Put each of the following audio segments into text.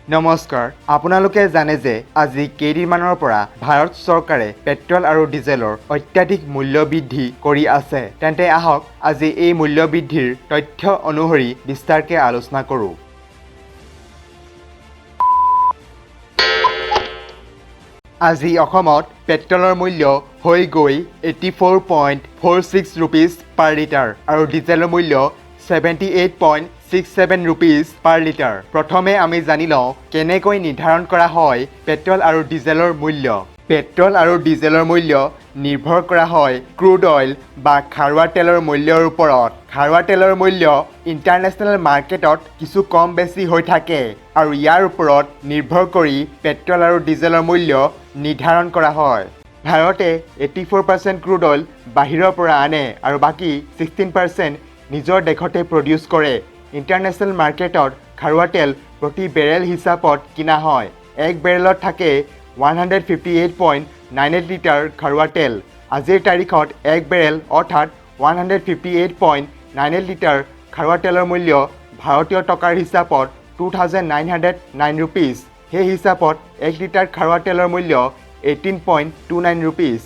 নমস্কাৰ। আপোনালোকে জানে যে আজি কেইদিনমানৰ পৰা ভাৰত চৰকাৰে পেট্ৰল আৰু ডিজেলৰ অত্যাধিক মূল্য বৃদ্ধি কৰি আছে। তেন্তে আহক, আজি এই মূল্য বৃদ্ধিৰ তথ্য অনুসৰি বিস্তাৰকৈ আলোচনা কৰোঁ। আজি অসমত পেট্ৰলৰ মূল্য হৈ গৈ 84.46 rupees per litre আৰু ডিজেলৰ মূল্য 78.67 rupees per litre. প্ৰথমে আমি জানি লওঁ কেনেকৈ নিৰ্ধাৰণ কৰা হয় পেট্ৰল আৰু ডিজেলৰ মূল্য। পেট্ৰল আৰু ডিজেলৰ মূল্য নিৰ্ভৰ কৰা হয় ক্ৰুড অইল বা খাৰুৱা তেলৰ মূল্যৰ ওপৰত। খাৰুৱা তেলৰ মূল্য ইণ্টাৰনেশ্যনেল মাৰ্কেটত কিছু কম বেছি হৈ থাকে আৰু ইয়াৰ ওপৰত নিৰ্ভৰ কৰি পেট্ৰল আৰু ডিজেলৰ মূল্য নিৰ্ধাৰণ কৰা হয়। ভাৰতে 84% ক্ৰুড অইল বাহিৰৰ পৰা আনে আৰু বাকী 16% নিজৰ দেশতে প্ৰডিউচ কৰে। ইণ্টাৰনেশ্যনেল মাৰ্কেটত খাৰুৱা তেল প্ৰতি বেৰেল হিচাপত কিনা হয়। এক বেৰেলত থাকে 158.98 লিটাৰ খাৰুৱা তেল। আজিৰ তাৰিখত এক বেৰেল অৰ্থাৎ 158.98 লিটাৰ খাৰুৱা তেলৰ মূল্য ভাৰতীয় টকাৰ হিচাপত 2909 rupees। সেই হিচাপত এক লিটাৰ খাৰুৱা তেলৰ মূল্য 18.29 rupees।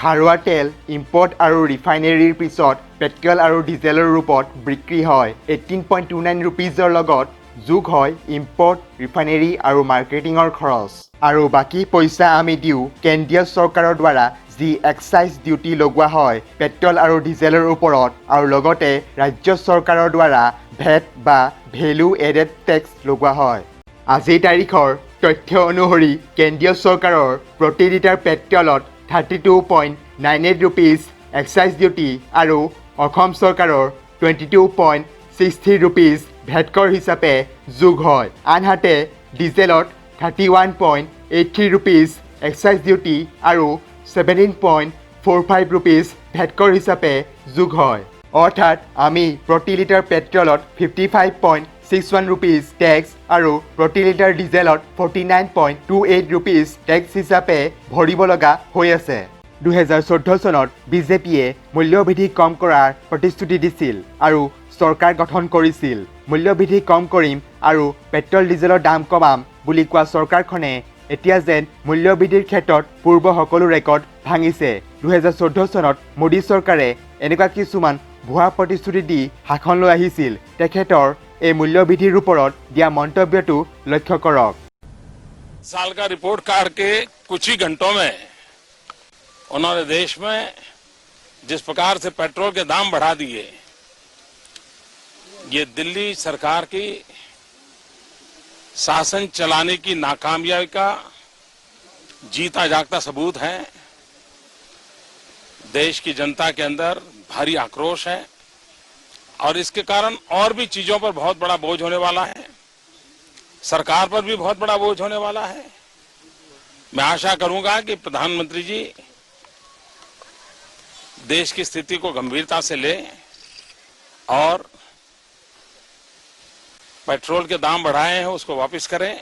খাৰুৱা তেল ইম্পৰ্ট আৰু ৰিফাইনেৰীৰ পিছত পেট্ৰল আৰু ডিজেলৰ ৰূপত বিক্ৰী হয়। 18.29 ৰুপিজৰ লগত যোগ হয় ইম্পৰ্ট, ৰিফাইনেৰী আৰু মাৰ্কেটিঙৰ খৰচ আৰু বাকী পইচা আমি দিওঁ কেন্দ্ৰীয় চৰকাৰৰ দ্বাৰা যি এক্সাইজ ডিউটি লগোৱা হয় পেট্ৰল আৰু ডিজেলৰ ওপৰত আৰু লগতে ৰাজ্য চৰকাৰৰ দ্বাৰা ভেট বা ভেলু এডেড টেক্স লগোৱা হয়। আজিৰ তাৰিখৰ তথ্য অনুসৰি কেন্দ্ৰীয় চৰকাৰৰ প্ৰতি লিটাৰ পেট্ৰলত 32.98 rupees excise duty আৰু অসম চৰকাৰৰ 22.63 rupees ভেট কৰ হিচাপে যোগ হয়। আনহাতে ডিজেলত 31.83 rupees excise duty আৰু 17.45 rupees ভেট কৰ হিচাপে যোগ হয়। অৰ্থাৎ আমি প্ৰতি লিটাৰ পেট্ৰলত 55.61 rupees tax আৰু প্ৰতি লিটাৰ ডিজেলত 49.28 rupees tax হিচাপে ভৰিব লগা হৈ আছে। 2014 চনত বিজেপিয়ে মূল্যবৃদ্ধি কম কৰাৰ প্ৰতিশ্ৰুতি দিছিল আৰু চৰকাৰ গঠন কৰিছিল। মূল্যবৃদ্ধি কম কৰিম আৰু পেট্ৰল ডিজেলৰ দাম কমাম বুলি কোৱা চৰকাৰখনে এতিয়া যেন মূল্যবৃদ্ধিৰ ক্ষেত্ৰত পূৰ্ব সকলো ৰেকৰ্ড ভাঙিছে। 2014 চনত মোদী চৰকাৰে এনেকুৱা কিছুমান ভুৱা প্ৰতিশ্ৰুতি দি শাসনলৈ আহিছিল। তেখেতৰ এই মূল্যবৃদ্ধিৰ ওপৰত দিয়া মন্তব্যটো লক্ষ্য কৰক। साल का रिपोर्ट कार्ड के कुछ ही घंटों में उन्होंने देश में जिस प्रकार से पेट्रोल के दाम बढ़ा दिए, ये दिल्ली सरकार की शासन चलाने की नाकामयाबी का जीता जागता सबूत है। देश की जनता के अंदर भारी आक्रोश है और इसके कारण और भी चीजों पर बहुत बड़ा बोझ होने वाला है, सरकार पर भी बहुत बड़ा बोझ होने वाला है। मैं आशा करूंगा कि प्रधानमंत्री जी देश की स्थिति को गंभीरता से लें और पेट्रोल के दाम बढ़ाए हैं, उसको वापस करें।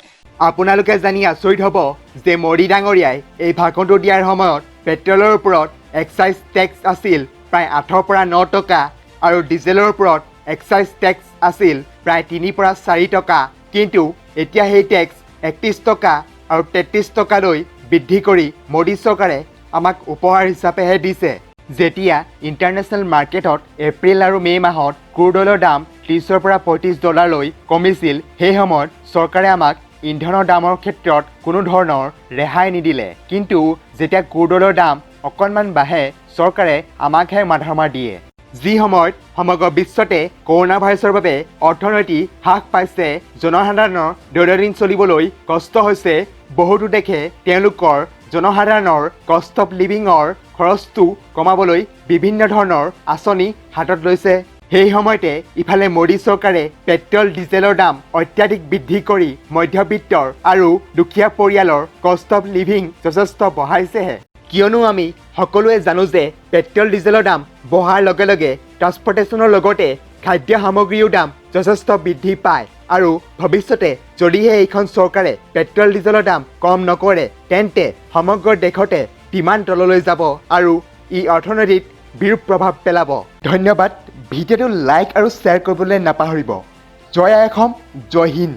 আপোনালোকে জানি আচৰিত হ'ব যে মোদী ডাঙৰীয়াই এই ভাষণটো দিয়াৰ সময়ত পেট্ৰলৰ ওপৰত এক্সাইজ টেক্স আছিল প্ৰায় 8ৰ পৰা 9 টকা আৰু ডিজেলৰ ওপৰত এক্সাইজ টেক্স আছিল প্ৰায় 3ৰ পৰা 4 টকা। কিন্তু এতিয়া সেই টেক্স 31 টকা আৰু 33 টকালৈ বৃদ্ধি কৰি মোদী চৰকাৰে আমাক উপহাৰ হিচাপেহে দিছে। যেতিয়া ইণ্টাৰনেশ্যনেল মাৰ্কেটত এপ্ৰিল আৰু মে' মাহত ক্ৰুড অইলৰ দাম 30ৰ পৰা 35 ডলাৰলৈ কমিছিল, সেই সময়ত চৰকাৰে আমাক ইন্ধনৰ দামৰ ক্ষেত্ৰত কোনো ধৰণৰ ৰেহাই নিদিলে। কিন্তু যেতিয়া ক্ৰুড অইলৰ দাম অকণমান বাঢ়ে, চৰকাৰে আমাকহে মাধমাৰ দিয়ে। যি সময়ত সমগ্ৰ বিশ্বতে কৰোণা ভাইৰাছৰ বাবে অৰ্থনীতি হ্ৰাস পাইছে, জনসাধাৰণৰ দৈনন্দিন চলিবলৈ কষ্ট হৈছে, বহুতো দেশে তেওঁলোকৰ জনসাধাৰণৰ কষ্ট অফ লিভিঙৰ খৰচটো কমাবলৈ বিভিন্ন ধৰণৰ আঁচনি হাতত লৈছে, সেই সময়তে ইফালে মোদী চৰকাৰে পেট্ৰল ডিজেলৰ দাম অত্যাধিক বৃদ্ধি কৰি মধ্যবিত্তৰ আৰু দুখীয়া পৰিয়ালৰ কষ্ট অফ লিভিং যথেষ্ট বঢ়াইছেহে। কিয়নো আমি সকলোৱে জানো যে পেট্ৰল ডিজেলৰ দাম বঢ়াৰ লগে লগে ট্ৰান্সপৰ্টেশ্যনৰ লগতে খাদ্য সামগ্ৰীও দাম যথেষ্ট বৃদ্ধি পায় আৰু ভৱিষ্যতে যদিহে এইখন চৰকাৰে পেট্ৰল ডিজেলৰ দাম কম নকৰে, তেন্তে সমগ্ৰ দেশতে ডিমাণ্ড তললৈ যাব আৰু ই অৰ্থনীতিত বিৰূপ প্ৰভাৱ পেলাব। ধন্যবাদ। ভিডিঅ'টো লাইক আৰু শ্বেয়াৰ কৰিবলৈ নাপাহৰিব। জয় আই অসম, জয় হিন্দ।